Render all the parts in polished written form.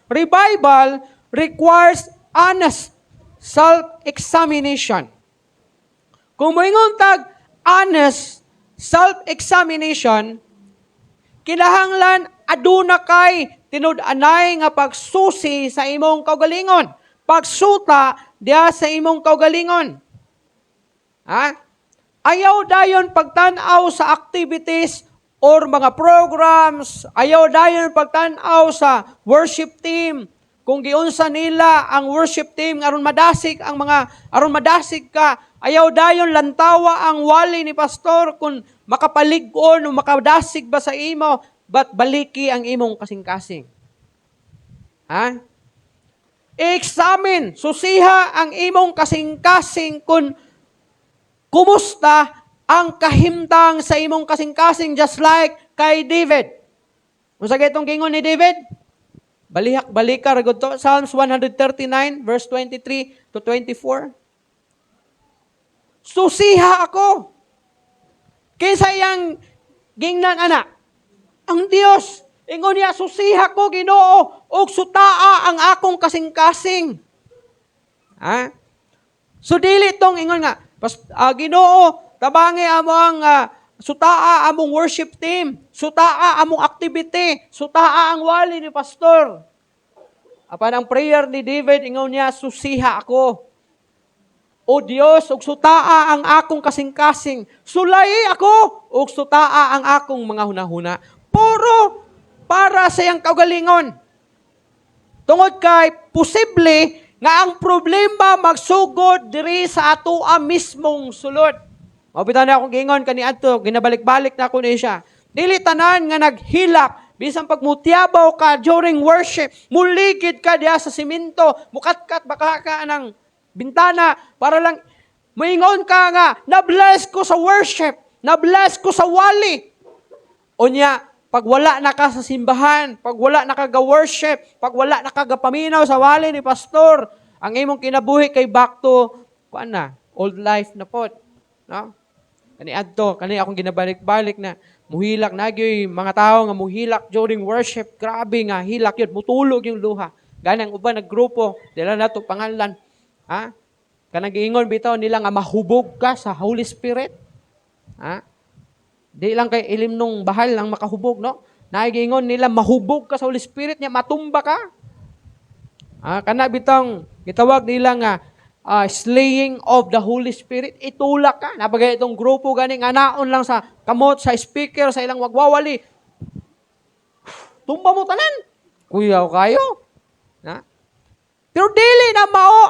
Revival requires honest self-examination. Kung moingon tag honest self-examination, kinahanglan aduna kay tinud-anay nga pagsusi sa imong kaugalingon. Pagsuta diha sa imong kaugalingon. Ha? Ayaw dayon pagtan-aw sa activities or mga programs, ayaw dayon pagtan-aw sa worship team. Kung giunsa nila ang worship team aron madasig ang mga aron madasig ka, ayaw dayon lantawa ang wali ni pastor kung makapalig-on o makadasig ba sa imo, but baliki ang imong kasing-kasing. Ha? I-examine, susiha ang imong kasing-kasing kung kumusta ang kahimtang sa imong kasing-kasing, just like kay David. Unsa kay itong gingon ni David? Balihak balika ra gud to, Psalms 139 verse 23 to 24. "Susiha ako." Kinsa iyang gingnan ana? Ang Dios. Ingon niya, "Susiha ko, Ginoo, ug sutaa ang akong kasing-kasing." Ha? So dili tong ingon nga, "Ginoo, tabangi amo ang sutaa among worship team, sutaa among activity, sutaa ang wali ni pastor." Apan ang prayer ni David, ingon niya, "Susiha ako, O Dios, ug sutaa ang akong kasing-kasing. Sulayi ako, ug sutaa ang akong mga hunahuna." Puro para sa iyang kaugalingon. Tungod kay posible nga ang problema magsugod diri sa atoa mismong sulod. Mao bitaw na akong giingon kaniadto, ginabalik-balik na ako ni siya. Dili tanan nga naghilak, bisan pag mutiyabaw ka during worship, muligid ka diha sa simento, mukatkat baka ka ng bintana para lang moingon ka nga na-bless ko sa worship, na-bless ko sa wali. Unya, pag wala na ka sa simbahan, pag wala na ka ga-worship, pag wala na ka gapaminaw sa wali ni pastor, ang imong kinabuhi kay back to kuan na, old life na pod. No? Kani adto, kani akong ginabalik-balik na muhilak na gyoy mga tao nga muhilak during worship, grabe nga hilak yun, mutulog yung luha. Ganang uban nagrupo, dila na to pangalan. Ha? Kanang giingon bitaw nila nga mahubog ka sa Holy Spirit. Ha? Di lang kay ilim nung bahal ang makahubog, no? Nagiingon nila mahubog ka sa Holy Spirit niya, matumba ka. Ah, kana bitong gitawag nila nga slaying of the Holy Spirit, itulak ka. Nabagay itong grupo gani nga naon lang sa kamot sa speaker sa ilang wagwawali. Tumba mo tanan. Kuyaw kayo. Na? Pero dili na mao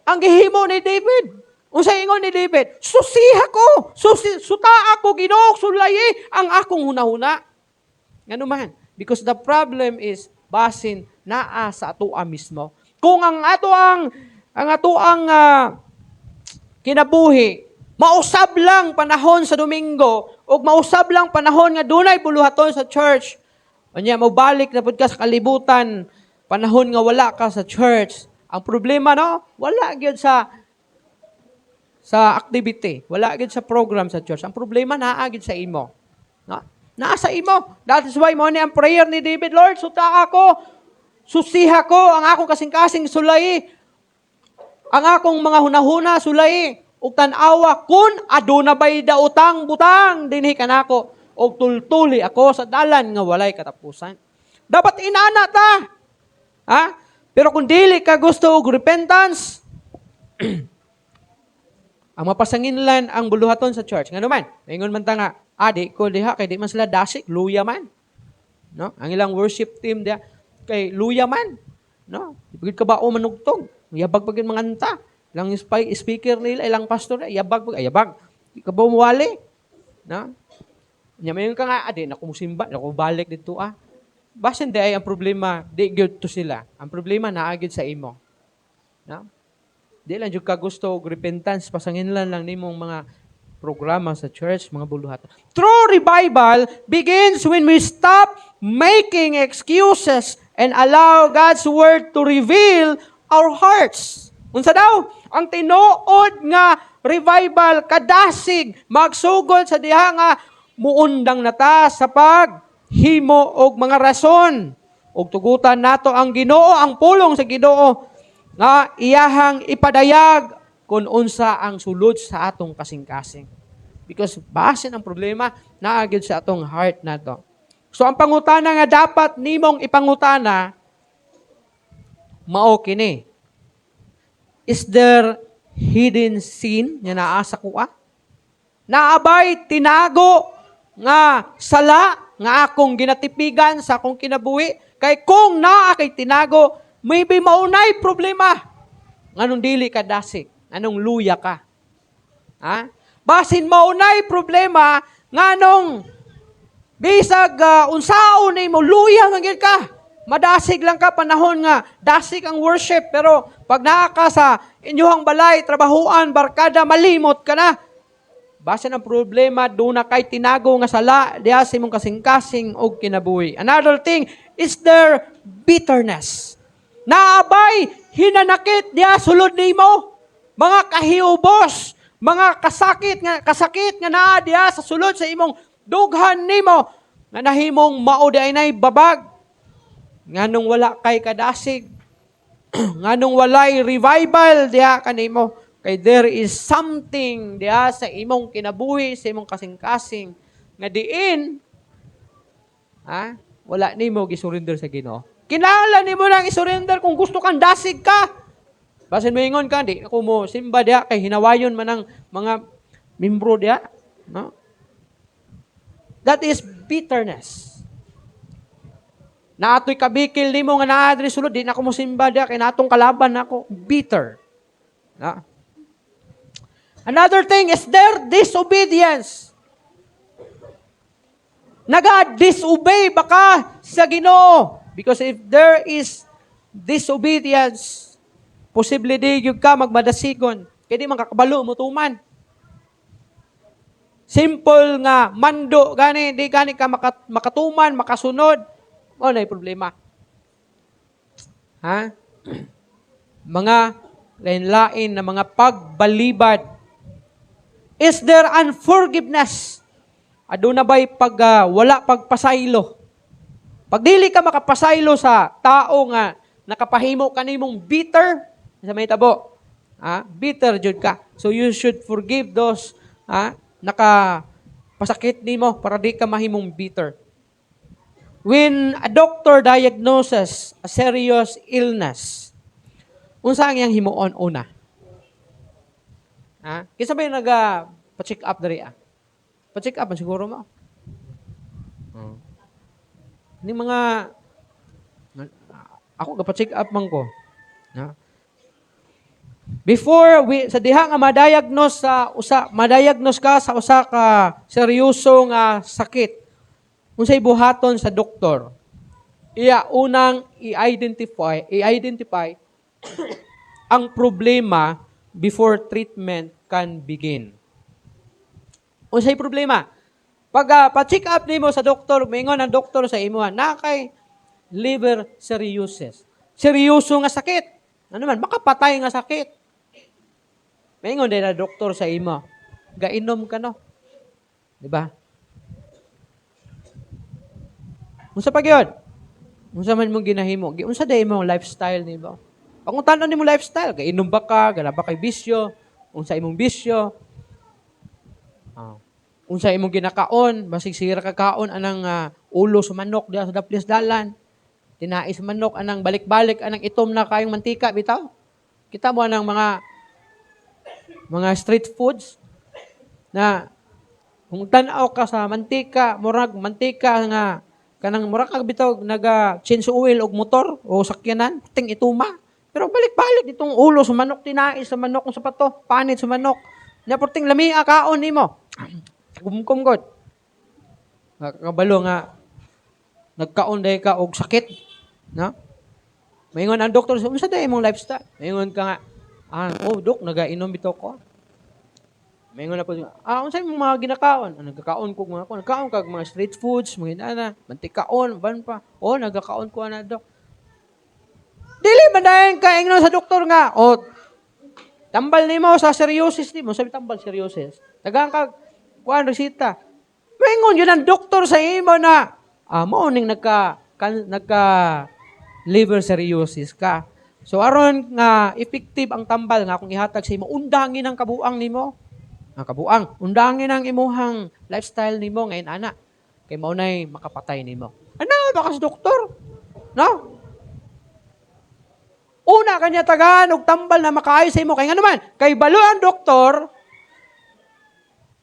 ang gihimo ni David. Unsa ingon ni David? "Susiha ko, susi, suta ako, Ginoo, sulayi ang akong hunahuna." Ngano man? Because the problem is basin naa sa atoa mismo. Kung ang ato ang kinabuhi mausab lang panahon sa Domingo ug mausab lang panahon nga dunay buluhaton sa church. Unya mobalik na pud ka sa kalibutan panahon nga wala ka sa church. Ang problema, no, wala gyud sa activity, wala gyud sa program sa church. Ang problema naa gyud sa imo. No? Naa sa imo. That is why mo ni ang prayer ni David, "Lord, suta ako, susiha ko ang akong kasing-kasing, sulay ang akong mga hunahuna, sulay ug tan-awa kun aduna bay daotang butang dinhi kanako ug tultuli ako sa dalan nga walay katapusan." Dapat inana ta. Ha? Pero kung dili ka gusto og repentance, ang mapasanginlan ang buluhaton sa church. Ngano man, ingon man ta nga, "Ah, di ko diha kay di man sila dasik, luya man." No? Ang ilang worship team diha kay luya man. No? Di ka ba o manugtog? Yabag pag yung mga anta. Ilang speaker nila, ilang pastor, yabag pag, ay, yabag. Di ka ba umuwali? No? Nya mayon ka nga, "Ah, di na ko musimba, na ko balik dito ah." Basin di ay ang problema, di gyud to sila. Ang problema naa gyud sa imo. No? Di lang jud ka gusto og repentance, pasanginlan lang nimong mga programa sa church, mga buluhaton. True revival begins when we stop making excuses and allow God's word to reveal our hearts. Unsa daw? Ang tinuod nga revival kadasig magsugod sa diha nga muundang na ta sa paghimo og mga rason. Ug tugutan nato ang Ginoo, ang pulong sa Ginoo nga iyahang ipadayag kung unsa ang sulod sa atong kasing-kasing. Because basin ang problema naa gyud sa atong heart nato. So ang pangutana nga dapat nimong ipangutana mao kini: Is there hidden sin nga naa sa akoa? Naa bay tinago nga sala nga akong ginatipigan sa akong kinabuhi? Kay kung naa kay tinago, maybe maunay problema. Nganong dili ka dasig? Nganong luya ka? Ha? Basin maunay problema nganong bisag unsaon nimo, luya man gyud ka. Madasig lang ka panahon nga dasig ang worship, pero pag naa ka sa inyong balay, trabahuan, barkada, malimot ka na. Basin ang problema, duna kay tinago nga sala diha sa imong kasing-kasing og kinabuhi. Another thing is there bitterness. Naa bay hinanakit diha sulod nimo? Mga kahiubos, mga kasakit nga naa diha sa sulod sa imong dughan nimo nga nahimong mao diay nay babag. Nganong wala kay kadasig? Nganong walay revival diha kanimo? Kay there is something diha sa imong kinabuhi, sa imong kasing-kasing nga diin ha, wala nimo gisurrender sa Ginoo. Kinahanglan nimo nang isurrender kung gusto kang dasig ka. Basin moingon ka, "Di ako mo simba diha kay hinawayon man ang mga membro diha." No? That is bitterness. Naa toy kabikil nimo nga naa diri sulod, "Di na ako mo simba diha kay natong kalaban nako." Bitter. No? Another thing is their disobedience. Naga-disobey ba ka sa Ginoo? Because if there is disobedience, posible di gyud ka magmadasigon. Kay di man kakabalo mo tuman. Simple nga mando gani, di gani ka makatuman, makasunod. Mao na problema. Ha? Mga lain-lain na mga pagbalibad. Is there unforgiveness? Aduna ba'y pag wala pagpasaylo? Pag dili ka makapasaylo sa tao nga nakapahimo kanimong bitter, sa may tabo, ha? Bitter jud ka. So you should forgive those, ha, nakapasakit nimo para di ka mahimong bitter. When a doctor diagnoses a serious illness, unsa ang iyang himuon una? Ha? Kinsa ba yung naga pa-check up diri ah? Pa-check up man siguro mo. Ni mga ako ga-check up man ko. Ha? Before we sa diha nga ma-diagnose sa usa ma-diagnose ka sa usa ka seryoso nga sakit, unsay buhaton sa doktor? Iya unang i-identify ang problema before treatment can begin. Unsay problema? Pag pa-check up nimo sa doktor, moingon ang doktor sa imo, "Na kay liver cirrhosis." Seryoso nga sakit. Ano man, makapatay nga sakit. Maingon din na doktor sa imo, "Gainom ka no." Di ba? Unsa pa gyud? Unsa man mong ginahimo? Unsa day imong lifestyle nimo? Pangutana nimo lifestyle, gainom ba ka, gana ba kay bisyo? Unsa imong bisyo? Ah. Unsa imong ginakaon? Basig sira ka kaon anang ulo sa manok diha sa daplis dalan. Tinai sa manok anang balik-balik anang itom na kayong mantika bitaw. Kita mo anang mga street foods na kung tan-aw ka sa mantika, murag mantika nga kanang murag kag bitaw naga change oil og motor o sakyanan, ting ituma. Pero balik-balik itong ulo sa manok, tinai sa manok kung sa pato, panit sa manok. Nya perting lamia kaon nimo. Kumkum god. Kabalo nga nagkaon day ka og sakit, no? Maingon ang doktor, "Unsa day imong lifestyle?" Maingon ka nga, "Ah, oh dok, nagainom bitaw ko." Maingon na po, "Ah, unsa imong mga ginakaon?" "Ah, nagkakaon ko mga ko, nagkaon kag mga street foods, mga inana, mantikaon, ban pa." "Oh, nagakaon ko ana, dok." Dili man dayon ka ingnon sa doktor nga, "Oh, tambal nimo sa cirrhosis nimo," sabi tambal cirrhosis. Tagaan kag kuan resita. Maingon yun ang doktor sa imo na, "Ah, mao ning nagka Nagka liver cirrhosis ka. So aron nga effective ang tambal nga akong ihatag sa imo, undangin ang kabuang nimo. Ang kabuang, undangin ang imuhang lifestyle nimo ngayon ana. Kay mao nay makapatay nimo. Ano ba kas doktor? No? Una kanya tagaan og tambal na makaayo sa imo kay ngano man, kay balo ang doktor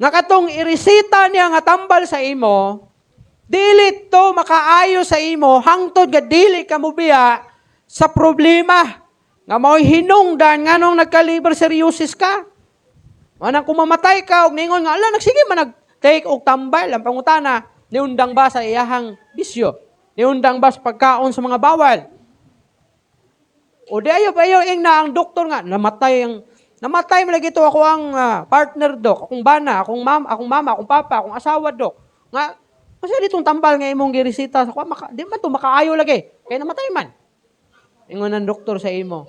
nga katong ireseta niya nga tambal sa imo, dili to makaayo sa imo hangtod nga dili ka mobiya sa problema nga mao'y hinungdan nganong nagka-liver cirrhosis ka. Manang kung mamatay ka og ningon nga ala, nagsige man nag-take og tambal, ang pangutana, niundang ba sa iyahang bisyo? Niundang ba sa pagkaon sa mga bawal? O di ayo pa ayo ing na ang doktor nga namatay man lagi to ako ang partner, dok, akong bana, akong mama, akong papa, akong asawa, dok. Nga kasi ditong tambal nga imong gireseta sa maka, di man to makaayo lagi kay namatay man. Ingon ang doktor sa imo.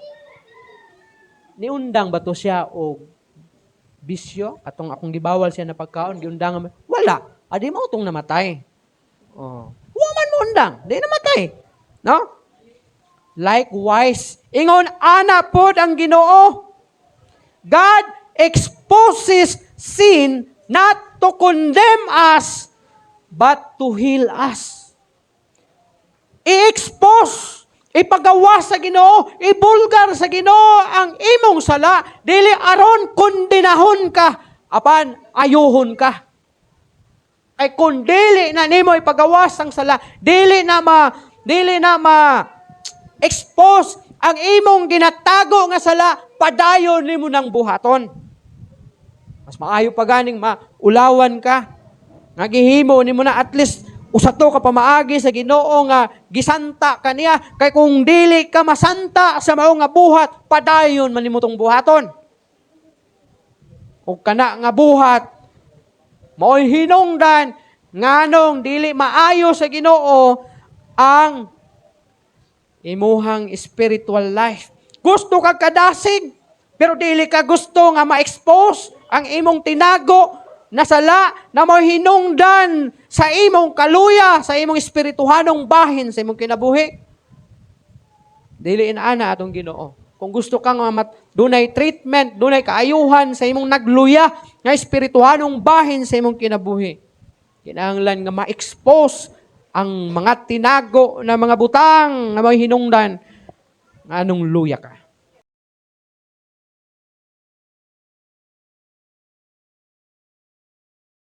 Niundang ba to siya og bisyo atong akong gibawal siya na pagkaon, giundangan man? Wala. Adi mao tong namatay. Oh. Wa man mo undang, di namatay. No? Likewise, ingon ana pod ang Ginoo. God exposes sin not to condemn us, but to heal us. I-expose, ipagawa sa Ginoo, ibulgar sa Ginoo ang imong sala, dili aron kondinahon ka, apan ayuhon ka. Ay kung dili na nimo ipagawas ang sala, dili na ma expose ang imong ginatago nga sala, padayon nimo nang buhaton. Mas maayo pa ganing maulawan ka. Nga gihimo nimo na, at least usa to ka pamaagi sa Ginoo nga gisanta kaniya, kay kung dili ka masanta sa mao nga buhat, padayon man nimo tong buhaton. Ug kana nga buhat mao'y hinungdan nganong dili maayo sa Ginoo ang imuhang spiritual life. Gusto ka kadasig, pero dili ka gusto nga ma-expose ang imong tinago na sala na mo hinungdan sa imong kaluya, sa imong espirituhanong bahin sa imong kinabuhi. Dili inaana atong Ginoo. Kung gusto kang dunay treatment, dunay kaayuhan sa imong nagluya nga espirituhanong bahin sa imong kinabuhi, kinahanglan nga ma-expose ang mga tinago na mga butang nga may hinungdan nganong luya ka.